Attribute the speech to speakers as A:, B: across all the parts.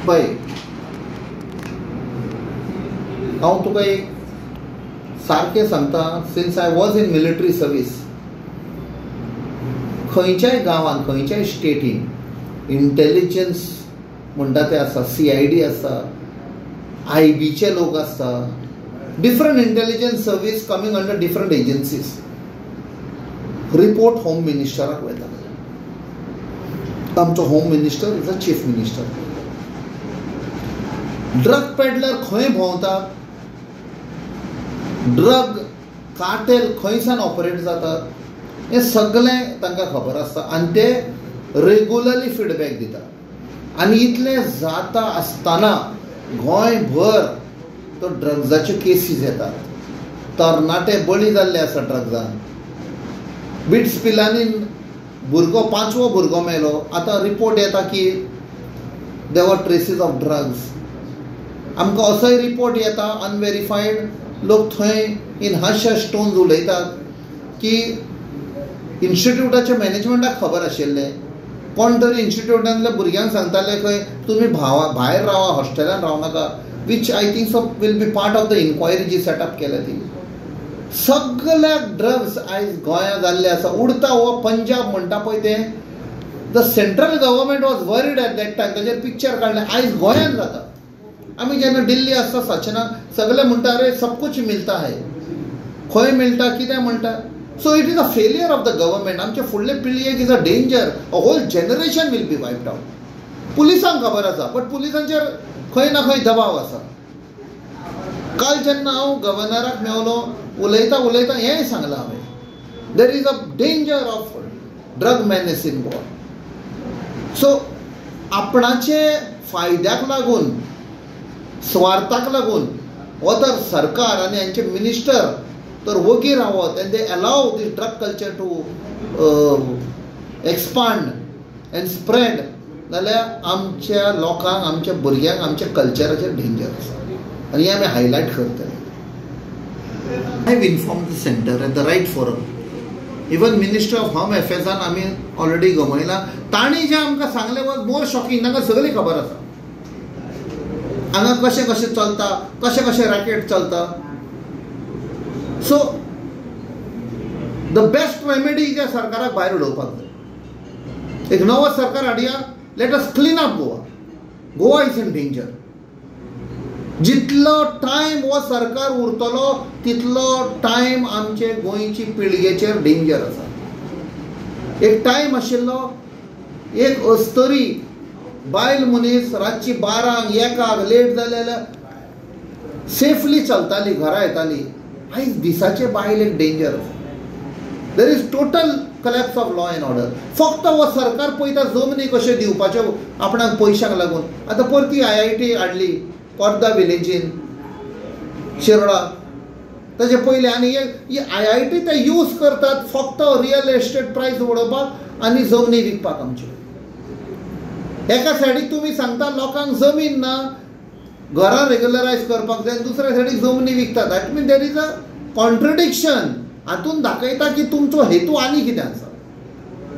A: पळय, हांव तुका एक सारकें सांगता, since I was in military service, खंयच्याय गांवांत खंयच्याय स्टेटीन इंटेलिजन्स म्हणटा ते आसा, CID आसा, IBचे लोक आसता, different intelligence service coming under different agencies. Report home मिनिस्टराक वयता. आमचो home minister is a chief minister. Drug peddler खंय भोंवता, ड्रग कार्टेल खंयसान ऑपरेट जातात, हें सगळें तांकां खबर आसता आनी ते रेगुलरली फिडबॅक दिता. आनी इतलें जाता आसतना गोंयभर तो ड्रग्साच्यो केसीस येतात, तरणाटे बळी जाल्ले आसा ड्रग्सान. बिट्स पिलांनी भुरगो, 5वो भुरगो मेलो. आतां रिपोर्ट येता की there were traces of drugs. आमकां असोय रिपोर्ट येता अनवेरिफायड, लोक थंय इन हश हश टोन्स उलयतात की इन्स्टिट्यूटाच्या मॅनेजमेंटाक खबर आशिल्लें, कोण तरी इन्स्टिट्यूटांतल्या भुरग्यांक सांगताले खंय तुमी भायर रावा, हॉस्टेलान रावनाका, which I think so will be part of the inquiry ji setup केल्या ती. सगळ्याक ड्रग्स आयज गोंयांत जाल्ले आसा. उडता हो पंजाब म्हणटा पळय तें, the central government was worried at that time, ताचेर पिक्चर काडलें. आयज गोंयांत जाता. आमी जेन्ना दिल्ली आसता सचना, सगळे म्हणटा अरे सब कुछ मिलता है, खंय मेळटा कितें म्हणटा. So it is a failure of the government. आमचे फुडले पिळगेक is a danger, a whole generation will be wiped out. पुलिसांक खबर आसा, बट पुलिसांचेर खंय ना खंय दबाव आसा. काल जेन्ना हांव गव्हर्नराक मेवलो, उलयता उलयता हेंय सांगलां हांवें, there is a danger of drug menace in Goa. So आपणाचे फायद्याक लागून, स्वार्थाक लागून हो तर सरकार आनी हांचे मिनिस्टर तर वोगी रावत and they allow this drug culture to expand and spread, जाल्यार आमच्या लोकांक, आमच्या भुरग्यांक, आमच्या कल्चराचेर डेंजर आसा. आनी हें आमी हायलायट करतले. I have inform the centre at the right forum. Even minister of home अफेर्सान आमी ऑलरेडी गमयलां. तांणी जें आमकां सांगलें वॉज मोर शॉकिंग. तांकां सगळी खबर आसा हांगा कशें कशें चलता, कशें कशें रॅकेट चलता. सो the best remedy ज्या सरकाराक भायर उडोवपाक जाय. एक नवो सरकार हाडया, let us clean up Goa. Goa is in danger. जितलो टायम हो सरकार उरतलो तितलो टायम आमचे गोंयची पिळगेचेर डेंजर आसा. एक टायम आशिल्लो, एक अस्तरी बायल मनीस रातची 12 1 लेट जाले जाल्यार सेफली चलताली, घरा येताली. आयज दिसाचे बायल एक डेंजर आसा. There is total collapse of law and order. फक्त हो सरकार पळयता जमनी कश्यो दिवपाच्यो आपणाक पयशांक लागून. आतां परती IIT हाडली कोर्दा विलेजीन, शिरोडा. ताजे पयलें आनी ही IIT ते यूज करतात फक्त रियल एस्टेट प्रायस उडोवपाक आनी जमनी विकपाक आमच्यो. एका सायडीक तुमी सांगता लोकांक जमीन ना, घरां रेगुलरायज करपाक जाय, दुसऱ्या सायडीक जमनी विकता. That mean there is a contradiction. हातून दाखयता की तुमचो हेतू आनी कितें आसा,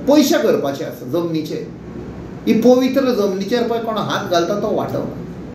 A: पयशे करपाचे आसा जमनीचे. ही पवित्र जमनीचेर पळय कोण हात घालता तो वाटवना.